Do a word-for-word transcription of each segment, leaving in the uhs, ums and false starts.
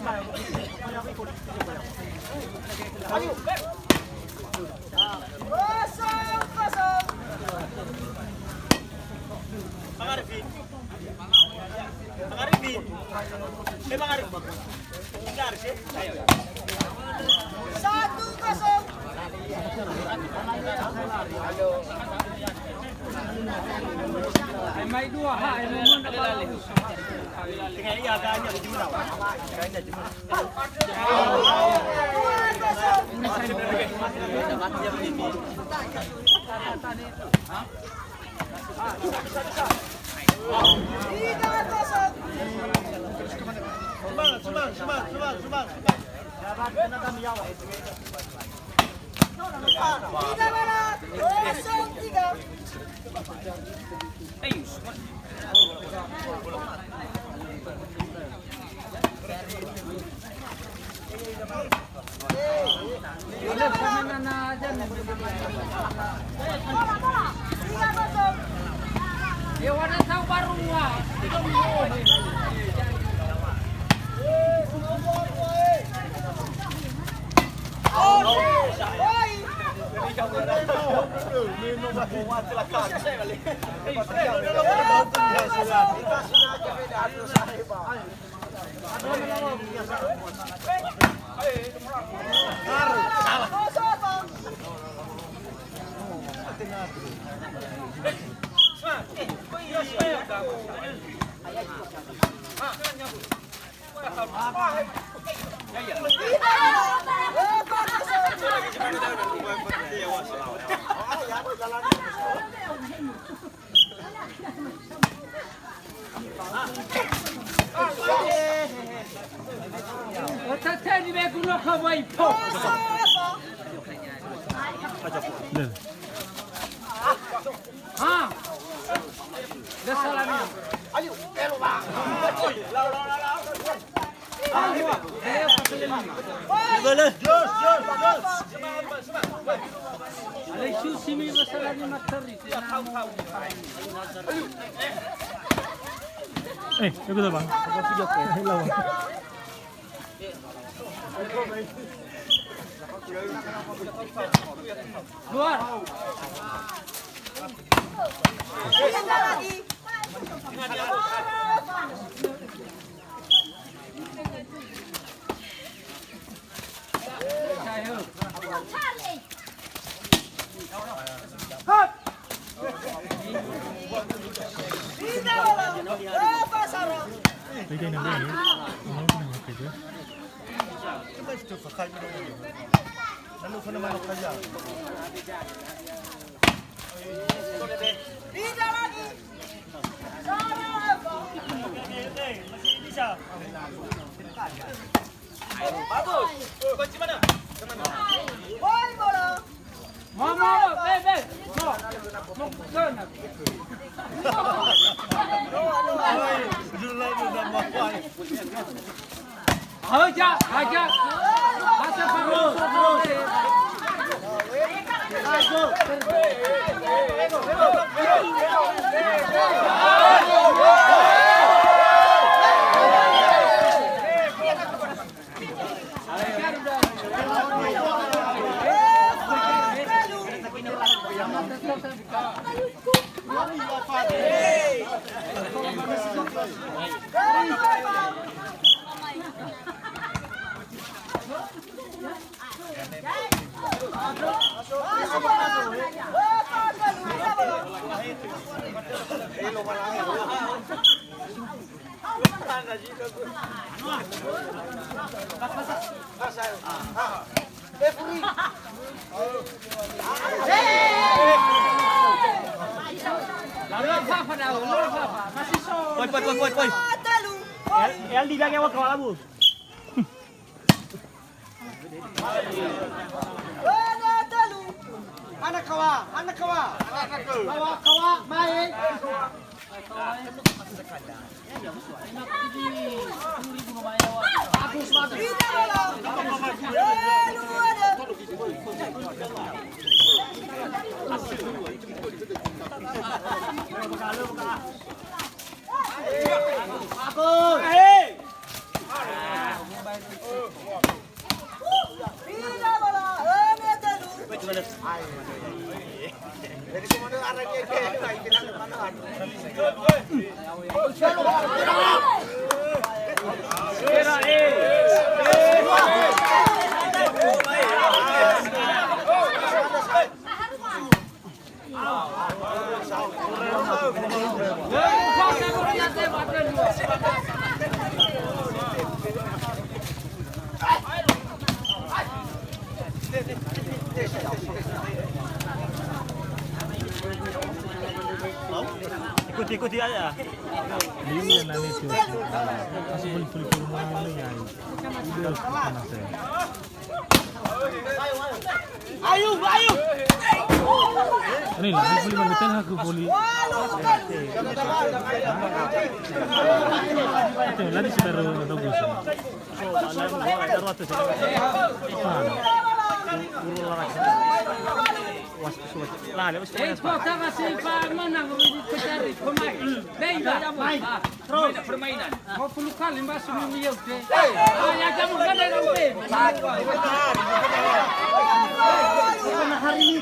Kosong, kosong. Bang Arifin. Bang Arifin. Eh, Bang Arifin. Bang Arifin. Satu kosong. Ai mai dua ha, ai mai dua ha. Tinggal iya, agaknya jumlah. Agaknya jumlah. Semangat, semangat, semangat, semangat, semangat. Tiga bola, kosong tiga. Otateni me guno ka wai po. Ha. Ayo, elo, Bang. Eh, itu dah, Bang. Eh, lawan. Keluar. Bagus. Kunci mana? Woi, bola. Mama, be, be. No. No, no, no. Aja, aja. Masa terus, terus. Poi, poi, poi, poi, poi. El, el di belakang awak kepala, Bu. Hana kawa, hana kawa. Kawa, kawa, mae. Bagus, bagus. Bagus. Ikuti, ikuti aja. Iya, nanti itu. Masih boleh, boleh, boleh, boleh, ya. Udah, panas ya. Ayo, ayo. Ini lah, ini boleh, boleh, aku boleh. Itu, lagi sebaru bagus. Permainan. Mau puluh kali masuk miliar teh. Ah, ya, kamu kan ada. Hari ini.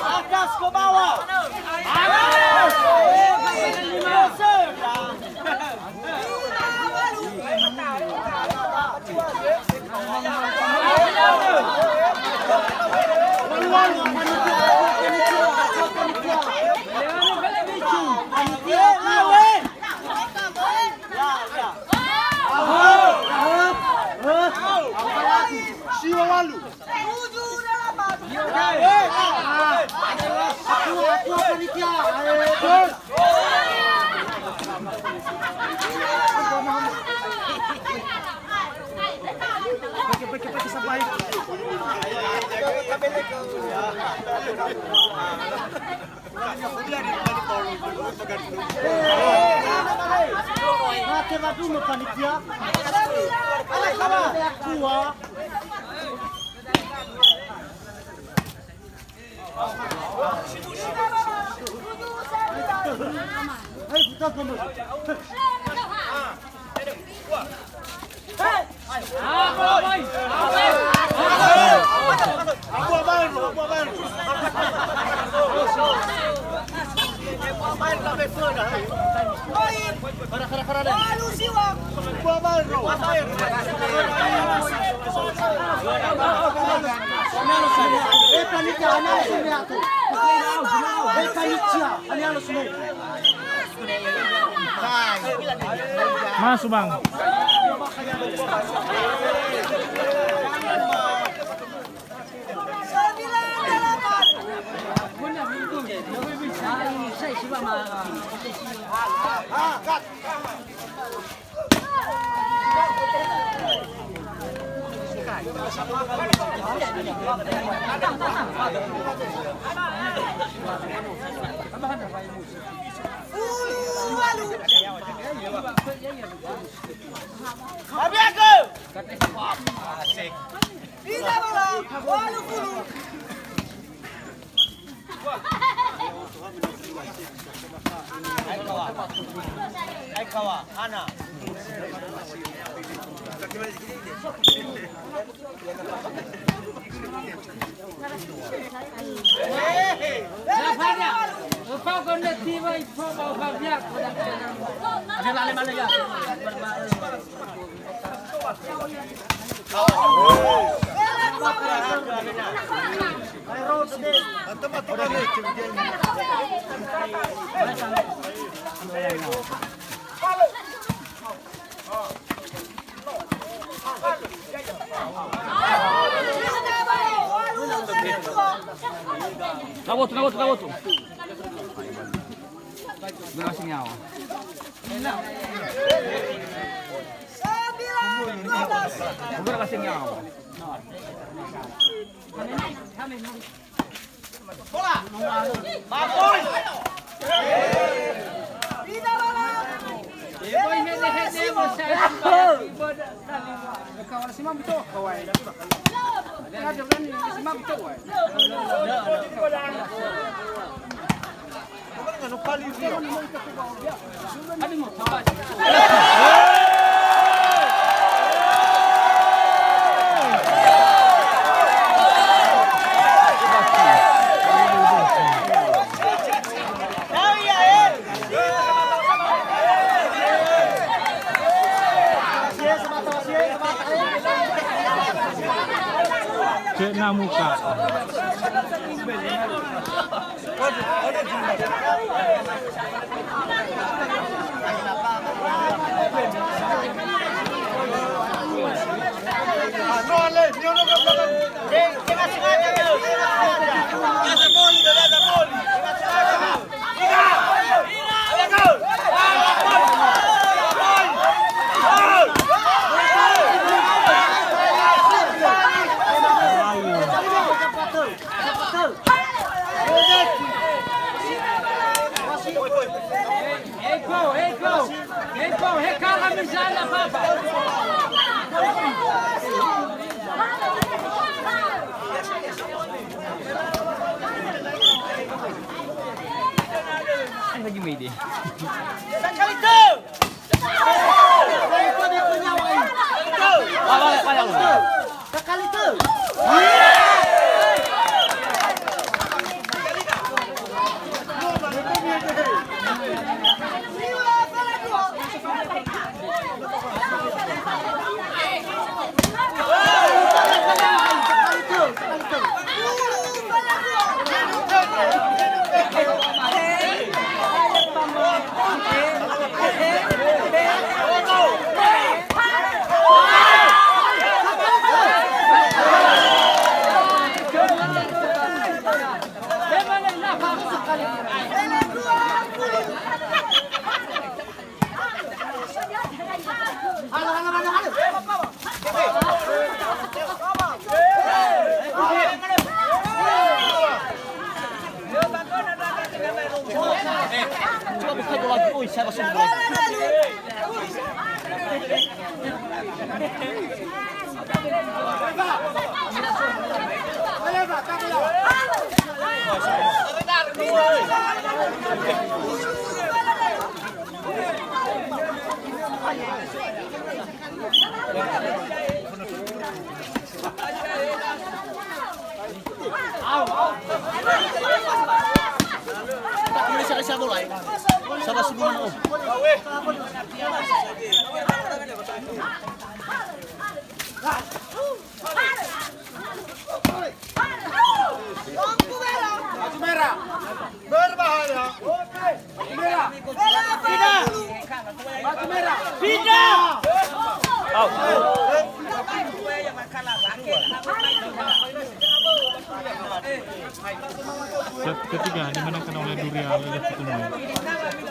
Atas ke bawah. Atas. Siwa walu. Aku, aku panitia. Ayo, terus. Pake, pake, pake, sampai. Mate wadungo panitia. Dua. Eh, panitia, hana lo sume'e aku. Eh, panitia, hana lo sume'e. Masuk, Bang. Abiaku! Asik. Ina bala, walu puluh. Aikawa. Aikawa, Hana. Nawotu, nawotu, nawotu. Berapa sih nyawa? Berapa sih nyawa? Bola. Bagus. Cek na muka. Lagi main dia. Lampu merah. Lampu merah. Berbahaya. Oke. Lampu merah. Pindah! Pindah! Set ketiga dimenangkan oleh Durian Leleh Putu Moe.